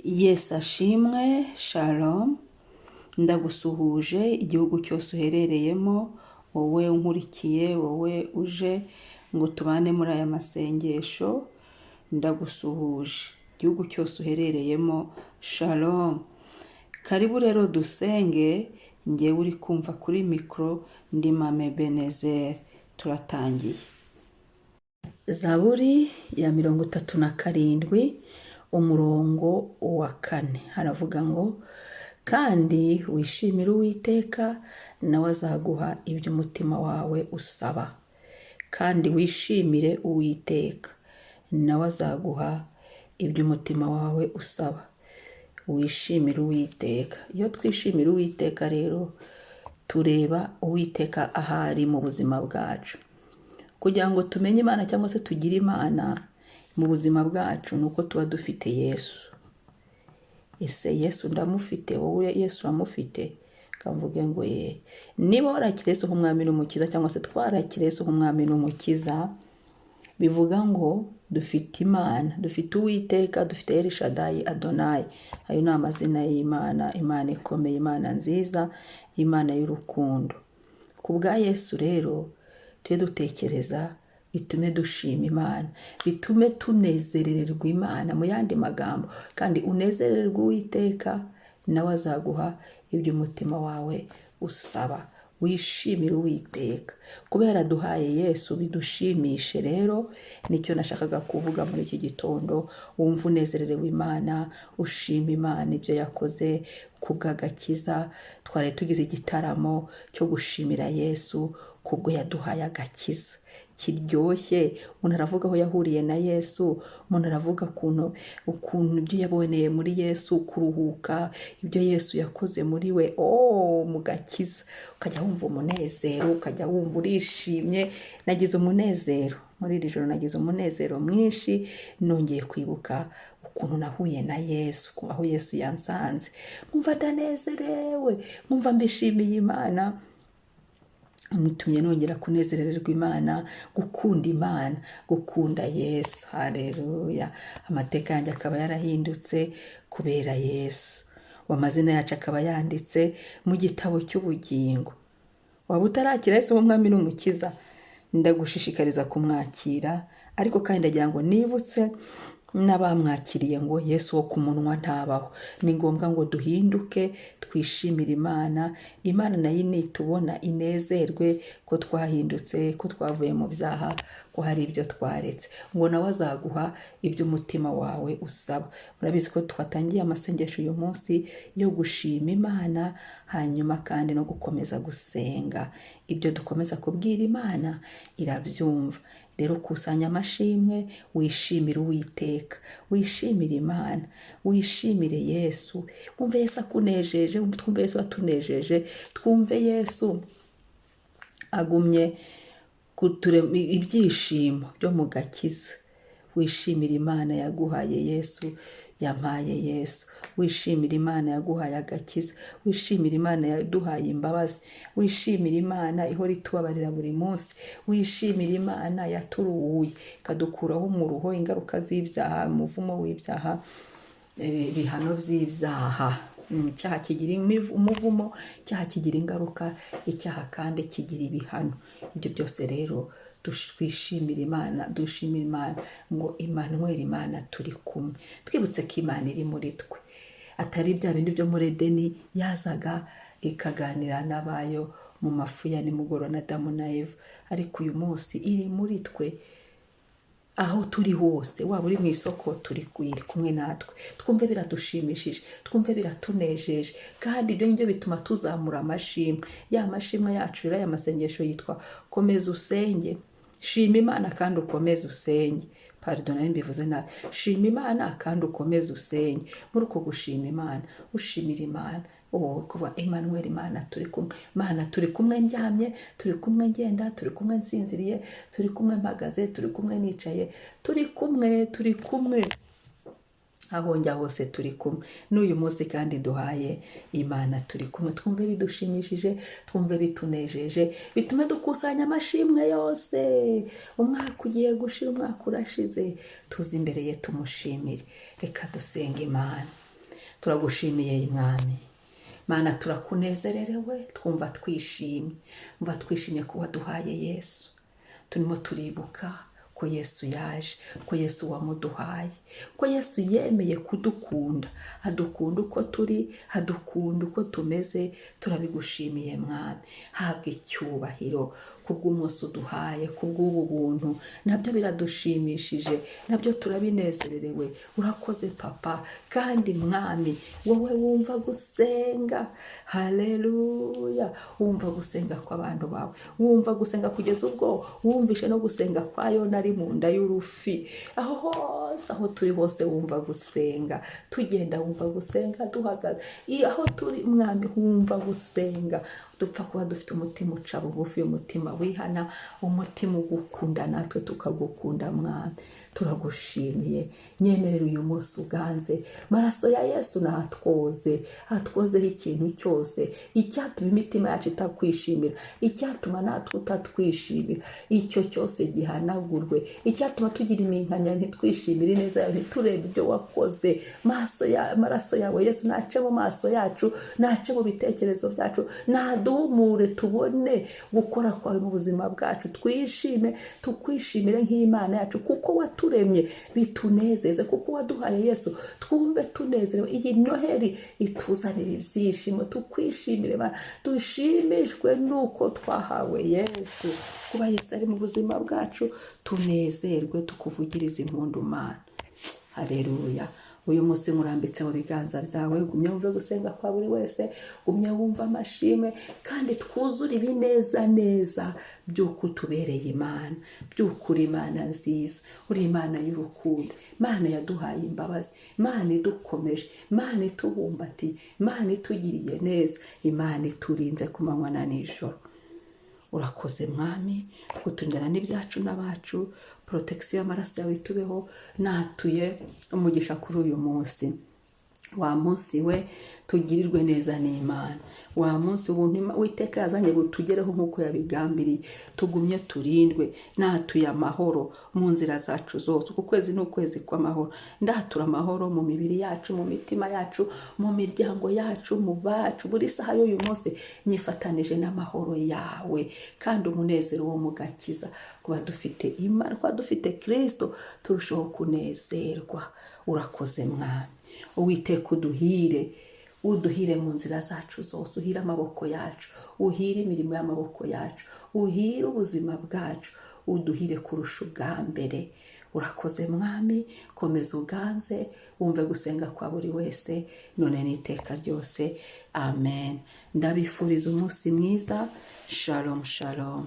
Yesu ashimwe, shalom, ndagusuhuje igihugu cyose uherereyemo, wowe unkurikiye, wowe uje ngo tubane muri aya masengesho, ndagusuhuje. Igihugu cyose uherereyemo, shalom. Karibu rero dusenge, ngewe uri kumva kuri mikoro ndi Mame Benezeri, turatangiye. Zaburi ya 37 umurongo wa 4 haravuga ngo: "Kandi wishimire Uwiteka, nawe azaguha ibyo umutima wawe usaba." Kandi wishimire Uwiteka, nawe azaguha ibyo umutima wawe usaba. Wishimire Uwiteka. Iyo twishimira Uwiteka rero, tureba Uwiteka ahari mu buzima bwacu. Kugira ngo tumenye Imana cyangwa se tugire Imana mu buzima bwacu, ni uko tuba dufite Yesu. Ese Yesu ndamufite? Wowe Yesu uramufite? Kamvuge ngo ye. Niba warakiriye Yesu nk'umwami n'umukiza, cyangwa se twarakiriye Yesu nk'umwami n'umukiza, bivuga ngo dufite Imana, dufite Uwiteka, dufite Elishadayi Adonayi. Ayo ni amazina y'Imana, Imana ikomeye, Imana nziza, Imana y'urukundo. Ku bwa Yesu rero, tujye dutekereza bitume dushima Imana, bitume tunezerererwa Imana. Mu yandi magambo, kandi unezererwe Uwiteka, nawe azaguha ibyo umutima wawe usaba. Wishimire Uwiteka kubera duhaye Yesu, bidushimishe. Rero nicyo nashakaga kuvuga muri iki gitondo. Wumva unezererewe Imana, ushima Imana ibyo yakoze ku bw'agakiza. Twari tugize igitaramo cyo gushimira Yesu kubwo yaduhaye agakiza kiryoshye. Umuntu aravuga aho yahuriye na Yesu, umuntu aravuga ukuntu ibyo yaboneye muri Yesu, kuruhuka, ibyo Yesu yakoze muri we, oh, mu gakiza, ukajya wumva umunezero, ukajya wumva urishimye. Nagize umunezero muri iri joro, nagize umunezero mwinshi, nongeye kwibuka ukuntu nahuye na Yesu, aho Yesu yansanze, nkumva ndanezerewe, nkumva mbishimiye Imana. Mutumye nongera kunezerererwa Imana, gukunda Imana, gukunda Yesu. Hareruya! Amateka yanjye akaba yarahindutse kubera Yesu, amazina yacu akaba yanditse mu gitabo cy'ubugingo. Waba utarakira Yesu nk'umwami n'umukiza, ndagushishikariza kumwakira. Ariko kandi ndagira ngo nibutse n'abamwakiriye ngo Yesu wo ku munwa ntabaho. Ni ngombwa ngo duhinduke, twishimire Imana, Imana nayo nitubona inezerwe ko twahindutse, ko twavuye mu byaha, ko hari ibyo twaretse, ngo nawe azaguha ibyo umutima wawe usaba. Murabizi ko twatangiye amasengesho uyu munsi yo gushima Imana, hanyuma kandi no gukomeza gusenga. Ibyo dukomeza kubwira Imana irabyumva. Rero kusanya amashimwe, wishimire Uwiteka, wishimire Imana, wishimire Yesu, wumve Yesu akunejeje, twumve Yesu atunejeje, twumve Yesu agumye kuturema ibyishimo byo mu gakiza. Wishimire Imana yaguhaye Yesu, yampaye Yesu. Wishimire Imana yaguhaye agakiza, wishimire Imana yaduhaye imbabazi, wishimire Imana ihora itubabarira buri munsi, wishimire Imana yaturuhuye ikadukuraho umuruho, ingaruka z'ibyaha, umuvumo w'ibyaha, ibihano by'ibyaha. Icyaha kigira umuvumo, icyaha kigira ingaruka, icyaha kandi kigira ibihano. Ibyo byose rero twishimire Imana, dushimire Imana ngo Emmanuel, Imana turi kumwe. Twibutse ko Imana iri muri twe, atari bya bindi byo muri Edeni yazaga ikaganira n'abayo mu mafu ya nimugoroba na Adamu na Eva, ariko uyu munsi iri muri twe aho turi hose. Waba uri mu isoko, turi kumwe natwe. Twumve biradushimishije, twumve biratunejeje, kandi ibyo ngibyo bituma tuzamura amashimwe, ya mashimwe yacu. Rero aya masengesho yitwa "Komeza usenge". Shima Imana kandi ukomeze usenge. Pardon, nari mbivuze nabi. Shima Imana kandi ukomeze usenge. Muri uko gushima Imana, ushimira Imana, oh, kuva Emmanuel, Imana turi kumwe, Imana turi kumwe ndyamye, turi kumwe ngenda, turi kumwe nsinziriye, turi kumwe mpagaze, turi kumwe nicaye, turi kumwe, turi kumwe aho njya hose, turi kumwe n'uyu munsi. Kandi duhaye Imana turi kumwe, twumve bidushimishije, twumve bitunejeje, bitume dukusanya amashimwe yose. Umwaka ugiye gushira, umwaka urashize, tuze imbere ye tumushimire. Reka dusenga Imana. Turagushimiye Mwami Mana, turakunezererewe, twumva twishimye, twumva twishimye ko waduhaye Yesu. Turimo turibuka ko Yesu yaje, ko Yesu wamuduhaye, ko Yesu yemeye kudukunda, adukunda uko turi, adukunda uko tumeze. Turabigushimiye Mwami, habwa icyubahiro kubw'umunsi uduhaye, kubw'ubu buntu. Nabyo biradushimishije, nabyo turabinezererewe. Urakoze Papa. Kandi Mwami, wowe wumva gusenga, haleluya, wumva gusenga kw'abantu bawe, wumva gusenga kugeza ubwo wumvishe no gusenga kwa Yona ari mu nda y'urufi. Aho hose, aho turi hose, wumva gusenga. Tugenda wumva gusenga, duhagaze, aho turi Mwami wumva gusenga. Dupfa kuba dufite umutima uca bugufi, umutima wihana, umutima ugukunda, natwe tukagukunda. Mwami, turagushimiye. Nyemerera uyu munsi uganze. Maraso ya Yesu natwoze, atwozeho ikintu cyose icyatuma imitima yacu itakwishimira, icyatuma natwe utatwishimira, icyo cyose gihanagurwe. Icyatuma tugira iminkanya, ntitwishimire ineza yawe, ntiturebe ibyo wakoze. Maso ya maraso yawe Yesu nace mu maso yacu, nace mu bitekerezo byacu, naduhumure tubone gukora kwawe mu buzima bwacu, twishime, tukwishimire nk'Imana yacu, kuko waturemye bitunezeze, kuko waduhaye Yesu twumve tunezerewe. Iyi Noheli ituzanira ibyishimo, tukwishimire Mana, dushimishwe nuko twahawe Yesu. Kuba Yesu ari mu buzima bwacu, tunezerwe, tukuvugirize impundu Mana. Haleluya. Uyu munsi nkurambitse mu biganza byawe. Gumye wumve gusenga kwa buri wese, gumye wumve amashimwe, kandi twuzure ibineza neza by'uko utubereye Imana, by'uko uri Imana nziza, uri Imana y'urukundo, Imana yaduhaye imbabazi, Imana idukomeje, Imana itubumbatiye, Imana itugiriye neza, Imana iturinze ku manywa na nijoro. Urakoze Mwami kutundana n'ibyacu n'abacu. Protection y'amaraso yawe itubeho. Natuye umugisha kuri uyu munsi. Wa munsi we, tugirirwe neza n'Imana. Wa munsi, ubuntu Uwiteka yazanye butugereho nk'uko yabigambiriye. Tugumye turindwe. Natuye amahoro mu nzira zacu zose. Uku kwezi ni ukwezi kw'amahoro. Ndatura amahoro mu mibiri yacu, mu mitima yacu, mu miryango yacu, mu bacu. Buri saha y'uyu munsi nyifatanije n'amahoro yawe kandi umunezero wo mu gakiza. Kuba dufite Imana, kuba dufite Kirisito, turushaho kunezerwa. Urakoze Mwami. Uwiteka uduhire, uduhire mu nzira zacu zose, uhire amaboko yacu, uhire imirimo y'amaboko yacu, uhire ubuzima bwacu, uduhire kurusha ubwa mbere. Urakoze Mwami, komeza uganze, wumve gusenga kwa buri wese, none n'iteka ryose. Amen. Ndabifuriza umunsi mwiza. Shalom, shalom.